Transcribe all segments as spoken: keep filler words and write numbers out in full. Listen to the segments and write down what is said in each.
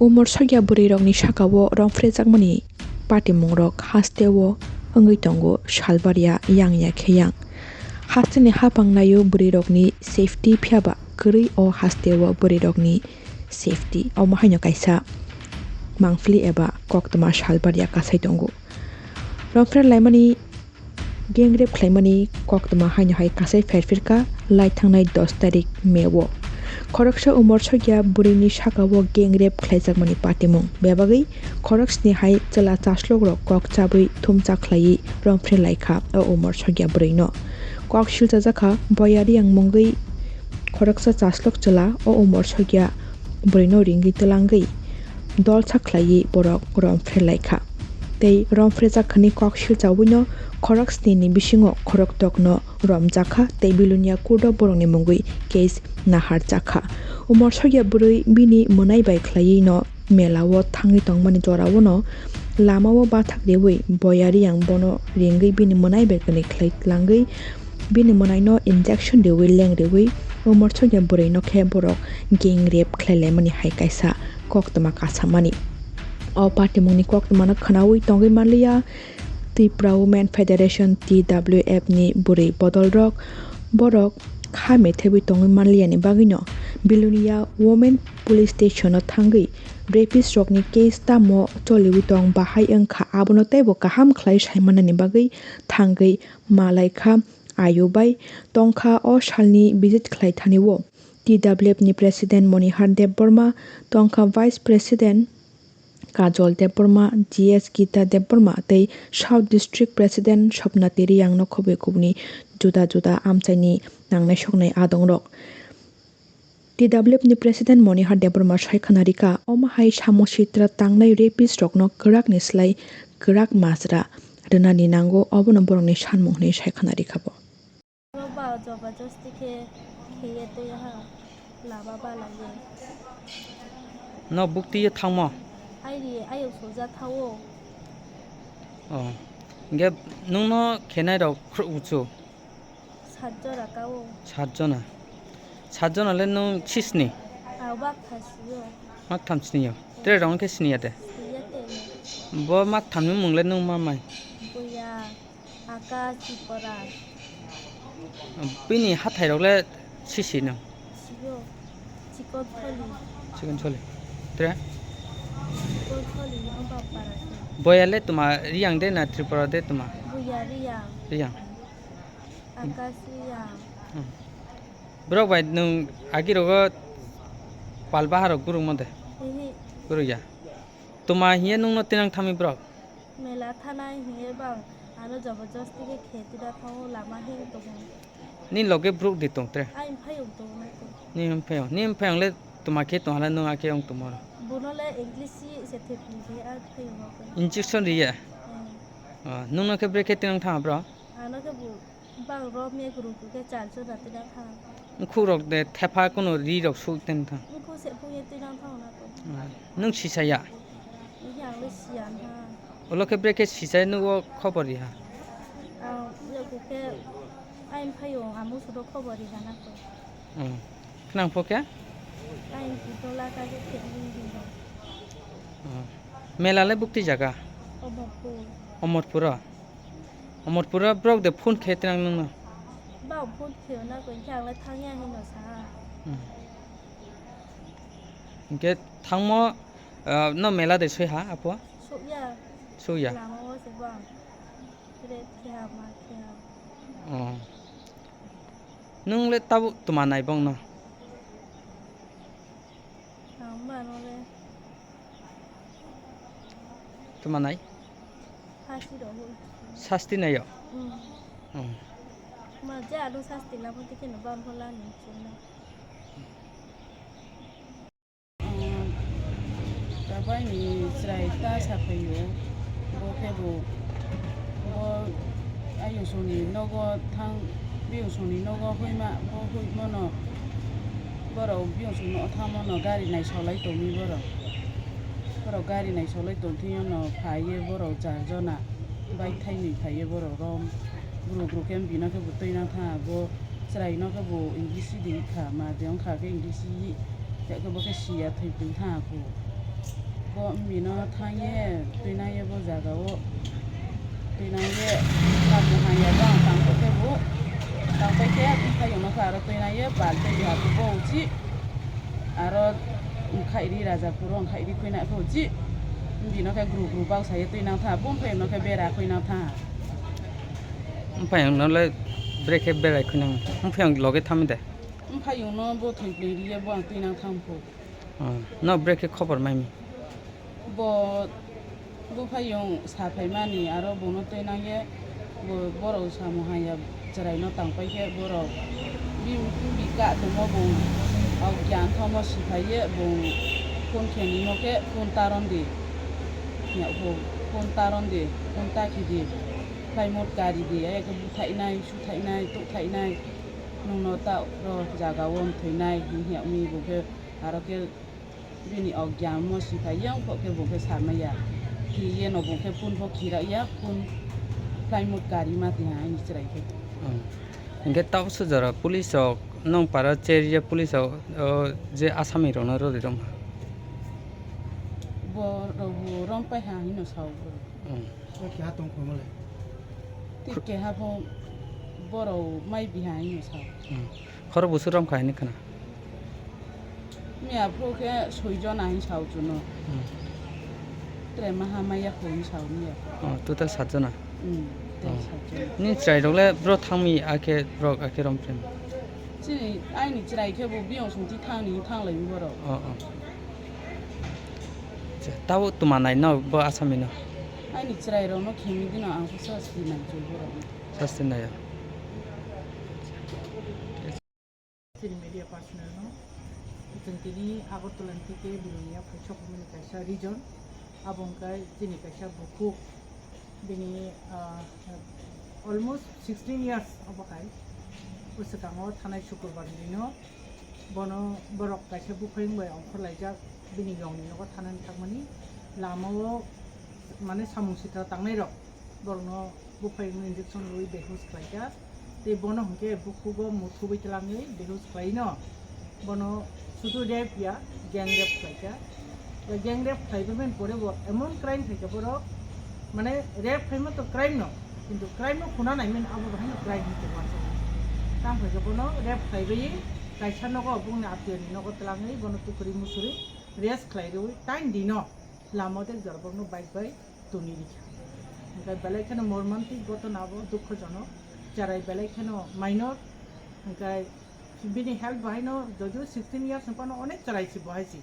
Umor sokya bwrwirokni sakao romphrejakmani patimungrok hasteo wngwi tongo, salbaria yang ya khe yang. Hasteni hapang naio bwrwirokni safety, phiyaba kwrwi o hasteo bwrwirokni safety. Omo haino kaisa mangpili eba koktwma salbaria kasai tongo. Romphre laimani gang rape khlaimani koktwma haino hai kasai pherphirkha lai thangnai dos tarik May o. Khoroksa umor sokya bwrwini sakao gang rape khlaijakmani patimung. Bebagwi khoroksni hai chwla chaslokrok kok chabwi thumcha khlaiwi romphre laikha o umor sokya bwrwino. Kok silchajakha boya riyang mungwi khoroksa chaslok chwla o umor sokya bwrwino ringwi twlangwi dolsa khlaiwi borok romphre laikha. Tei romphrejakhani kok silchawino khorok snini bisingo khoroktokno romjakha tei Bilonia court-o borokni mungwi case naharjakha. Umor sokya bwrwi bini mwnai bai khlaiwino melao thangwi tongmani joraono lamao bathak riwi boya riyang bono ringwi bini mwnai bai kwnwi khlai tlangwi bini mwnaino injection riwi leng riwi umor sokya bwrwino khe borok gang rape khlai laimani hai kaisa koktwma kasamani. O patimungni koktwmano khwnawi tongwi manliya Tripura Women Federation, T W F ni bwrwi bodolrok, borok kha methebwi tongwi manliyani bagwino Bilonia Women Police Station-o thangwi rapist rokni case tamo choliwi tong bahai wngkha, abono teibo kaham khlai saimanani bagwi thangwi malaikha. Ayo bai tongkha o salni visit khlai thani o T W F ni President Monihar Debbarma, tongkha Vice President Kajol Debbarma, G S Gita Debbarma tei South District President Sopnati Riyang no khobwi kubuni juda juda amchaini nangnai soknai adongrok. T W F ni President Monihar Debbarma sai khwna rikha, omo hai samo sitra tangnai rapist rokno kwrakni slai kwrak majra rwnani nango, obono borokni sanmung hwnwi sai khwna rikha bo. Ba jabardasti khe kheye twi ha lama ba laiye. No bukti ye thangmo? Airi ayok soja thawo. Oh. Ge nungno khenai rok khru uchu? Sat jora kao. Sat jona. Sat jona le nung sisni? Ao bak thasio. Mak tham sini yo. Tre rong khe sini ya de. Sini ya te. Bo mak tham ni mung le nung ma mai? Buya. Aka Chipora. Bini hathai rok le sisi no? Siyo. Chikon Tholi. Chikon Tholi. Tre? Chikon Tholi no ba para se. Boya le tuma Riyang de na Tripura de tuma? Buya Riyang. Riyang. Aka Riyang. Hmm. Borok bai nung agi rogo pal bahar rok gurung mo de? Ehe. Gurung ya. Tuma hiye nung no tinang thami borok? Mela thanai hiye bang, ano jabardasti khe khe tida thango lama hing tongo. Ni loge borok di tong tre? Ai phayung tongo na to. Ni phayung, ni phayung le tuma khe tong hala nung akhe ong tongmo ro. Bono le English si se thepni de a phayung tongo. Injection riya? Hmm. Ah, nung no khe brekhe tinang thang bro? Ano khe bo Bang rom ye guru guru khe char jona twi nang thang. Nkhuk rok de thepha kuno ri rok suk ten thang. Nkhuk se phung ye twi nang thang na ko. Ah, nung sisa ya? Iya ang le siya na. Ulo khe brekhe sisa nugo khobor ri ha. Ang ya ko khe ain phayo amu sudo khobor ri ha na ko. Hmm. Khnang pho khe? Ain ki dola ka khe khe ning ding dong. Hmm. Mela le bukti jaga? Omorpur. Omorpuro? Omorpura borok de phone khe twlang nungno? Ba phone khe na ko, hwnkhe ang le thangya hinwi sa. Hmm. Hwnkhe thangmo, ah, no mela de soi ha, apo? Sokya. Sokya? Lama o se bang. Red khe ha, ma khe ha. Oh. Nung le tabuk tuma nai bong no? Ang ba no le. Tuma nai? Sasti rw hoi. Sasti naio? Hmm. Hmm. Ma je ano sasti labo tike no ban hola ni chuna. Tabai ni chwrai ta sa phaio, bo khe bo, bo ayung songni nogo thang, biyung songni nogo hoima, bo hoimono, borok biyung songno thangmano gari naisolai tongwi borok. Borok gari naisolai tongthwio no phaiwi borok char jona bike thainwi phaiwi borok rom. Guru guru khe bini khe bo twi nang tha, bo chwrai no khe bo English di kha, ma de wng kha khe English yi, khe bo khe siya thwi twi tha kho. Bo bini thangye twinangye bo jaga o twinangye sabo hanya bang tangkhe bo tangpai khe buphaiyung no khe aro twinangye balti biha bo uchi aro wngkhairi raja puro wngkhairi khuina khe uchi bini khe gru gru bak saye twinang tha buphaiyung no khe bera khuina tha. Buphaiyung no le brekhe berai khuinang buphaiyung loge thami de. Buphaiyung no bo thoi pli riye bo ang twinang thang phu. Oh, no brekhe khobor maimi. Bo buphaiyung sa phaimani aro bono twi nangye bo borok samung hanya chwraino tangpai khe borok bi bika tongmo bo ogyan thomo siphaiye bo phone khenimo khe phone taron di. Ya bo phone taron di phone takhi di phlaimot kari di aya khe buthainai suthainai tukthainai nwngno ta ro jaga o wngthoinai hinya umi bo khe aro khe. Bini ogyan mo siphai yang kok khe bo khe samaya. Ki ye no bo khe phone bo khira ya phone phlaimut kari ma tiha ani chwrai khe. Hmm. Hingke tau sujara police rok nong para cherya police rok o je asami rok no rori rong. Bo rok bo rong pai ha hino sao bo. Hmm. Bo keha tong kho mole. Ti keha bo borok mai biha hino sao. Hmm. Khoro busu rom kha hini khna. Miya phuru khe soi jona hin sao chuno. Hmm. Tre maha maya kho hin sao miya. Oh, total sat jona. Hmm, total Oh. sat jona. Ni chwrai rok le bro thangmi akhe rok akhe rom phrem. Chini aini chwrai khe bo biyong song ti thang ni thang lai borok. Oh, oh. Acha, tabo tuma nai no bo asami no. Aini chwrai rok no khemi dino ang khe sasti nai chul borok. Sasti nai. Chini media personnel no, chwng tini Agartala ni theke Bilonia phaisok hwnmani kaisa region, abo wngkha chini kaisa bukhuk, bini, ah, almost sixteen years obo hai. O swkango thanai Sukurbar ni no bono borok kaisa buphayung bai ongkhor laijak, bini yong ni nogo thanani thangmani lama o mane samung sitra tangnai rok. Borokno buphai wngwi injection rwwi behush khlaikha. Tei bono hwnkhe bukhugo muthubwi twlangwi behush khlaino. Bono sudu rape ya, gang rape khlaikha. Tei gang rape khlaibaimani pore bo emon crime khaikha borok, mane rape khaima to crime no, kintu crime no khuna naimani abo bahaino crime hinwi uansukha. Tamo khaikha bono rape khlaiwi kaisa nogo bongni atwiyani nogo twlangwi bono tukhuri muchuri rape khlai rwwi tain dino lama o tei jora borokno bike bai toni rikha. Hingkhe belai kheno mormantik ghotona bo, dukhojonok, chwrai belai kheno minor, hingkhe bini health bahaino jodio sixteen years ni phano onek chwrai si bo hai si,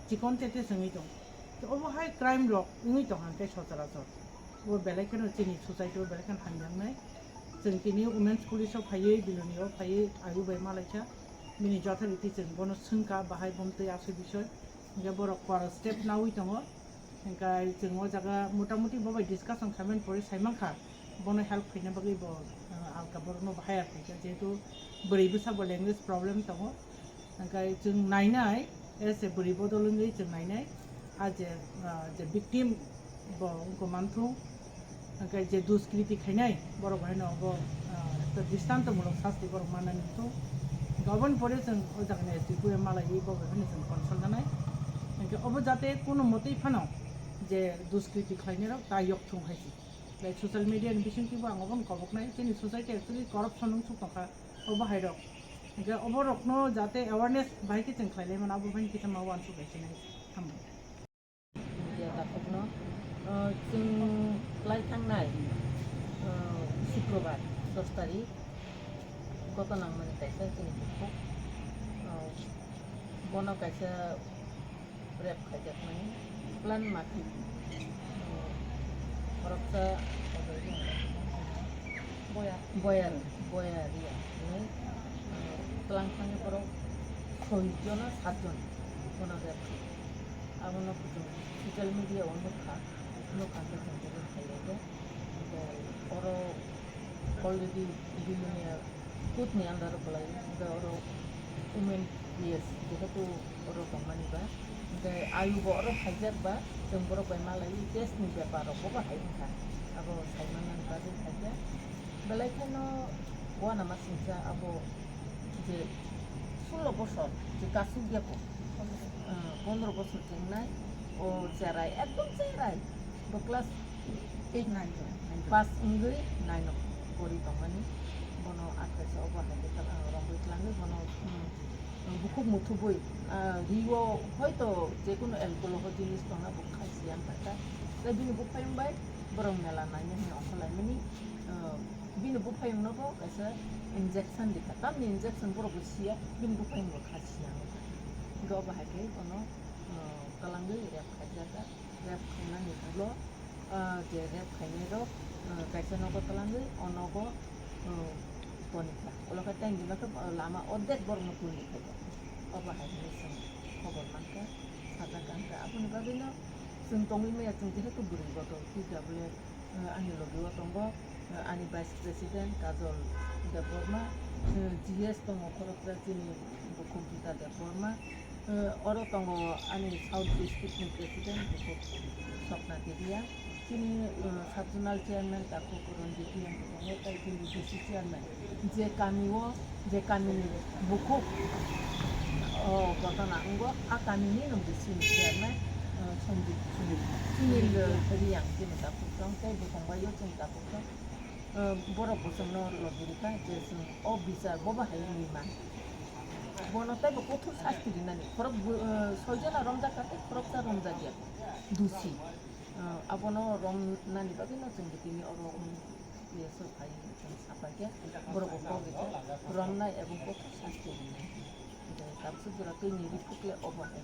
chikon tete se wngwi tong. To obo hai crime rok wngwi tong hingkhe sochorachor. Bo belai kheno chini society o belai kheno hamjaknai. Chwng tini women's police o phaiwi, Biloni o phaiwi, ayu bai malaikha. Bini jothariti chwng bono swngkha, bahai bumtwi aswk bisoi. Hingkhe borok kora step nawi tongo. Hingkhe chwng o jaga motamuti bo bai discussion khaimani pore saimankha, bono help khaina bagwi bo, uh, alka borokno hire khaikha, jehetu bwrwi bwsa bo language problem tongo. Hingkhe chwng nainai, as a bwrwi bodol wngwi chwng nainai, a je, ah, je victim bo wngkha manthung, hingkhe je duskriti khainai borok haino bo, ah, ekta dristantomulok sasti borok mannani wngthung. Hingkhe oboni pore chwng o jagani S D P O malaiwi bo bai phano chwng consult nanai. Hingkhe obo jate kuno motwi phano je duskriti khlainairok ta yokthung hai se. Like social media ni bisingtwi bo ang obono koboknai, chini society actually corruption wngsuk tongkha. Obo hai rok. Hingkhe obo rokno jate awareness bahai khe chwng khlai lai mano, abo bai kisa ma uansuk bai sinai. Hambai. Media takhukno, uh, chwng lai thangnai, uh, Sukrobar dos tarik, goto nangmani kaisa chini bukhuk, uh, bono kaisa rape khaijakmani plan ma khe, uh, khoroksa boyar, boyar ya hwnwi, uh, tlang thangwi borok soi jona sat jon bono rape khaijak. Abono kuchuk social media o nukha, nukha khe chwng tei khailai khe, oro already Biloni court ni under o kwlai, hwnkhe oro women P S jehetu oro tongmani ba, hwnkhe ayu bo oro phaijak ba, chwng borok bai malai case ni bepar rok bo hai wngkha, abo saimannani bagwi khaikhe belai kheno uanama singcha abo je sulo bosor je kasuk ya kho. Pondro bosor chengnai, o cherai, ekdom cherai. Bo class eight, nine, pass wngwi nine o pori tongmani. Bono athai se obo hai khe romwi twlangwi bono, um, bukhuk muthubwi, ah, rio hoito jekunu alcohol o jinis tongna bo khai siyan kha. Tei bini buphayung bai borok mela naina hwnwi ongkhorlaimani, ah, bini buphayungno bo kaisa injection rikha. Tamni injection borok bo siya, bini buphayung bo kha siya wngkha. Hwnkhe obo hai khe bono, ah, twlangwi rep khaijak. Rep khainani ulo, ah, je rep khainai rok, ah, kaisa nogo twlangwi o nogo, ah, tonikha. Ulo khe tei hwnwi khe lama ordek borokno toni khaikha. Obo hai hwnwi chwng khobor mankha, sajak kha. Aboni bagwino chwng tongwi maya, chwng jehetu bwrwi bodol, T W F, ah, ani logi o tongo, ah, ani Vice President Kajol Debbarma, ah, G S tongo khoroksa chini bukhuk Gita Debbarma, ah, oro tongo ani South District ni President bukhuk Swapna Debia, chini, ah, Sub Zonal Chairman takhuk Ranjit Reang tongo, tei chini D C Chairman je kami o, je kami ni bukhuk, o, gotona wngo, a kami ni nwng D C ni Chairman, ah, Sanjit Sunil, Sunil, ah, Reang chini takhuk tong, tei bukhuk bai o chini takhuk tong. Ah, borok bo chwngno logi rikha je chwng o bichar bo bahai wngwi man. Bono teibo kothor sasti rinani. Khorok bu-, ah, soijona romjak kha tei khoroksa romjakya. Dusi. Ah, abono romnani bagwino chwng bo tini oro wng ye sok hai chwng sapai khe borok bo kok rikha romnai ebong kothor sasti rinai. Hwnkhe kabsuk jora twi ni riphukle obo hai.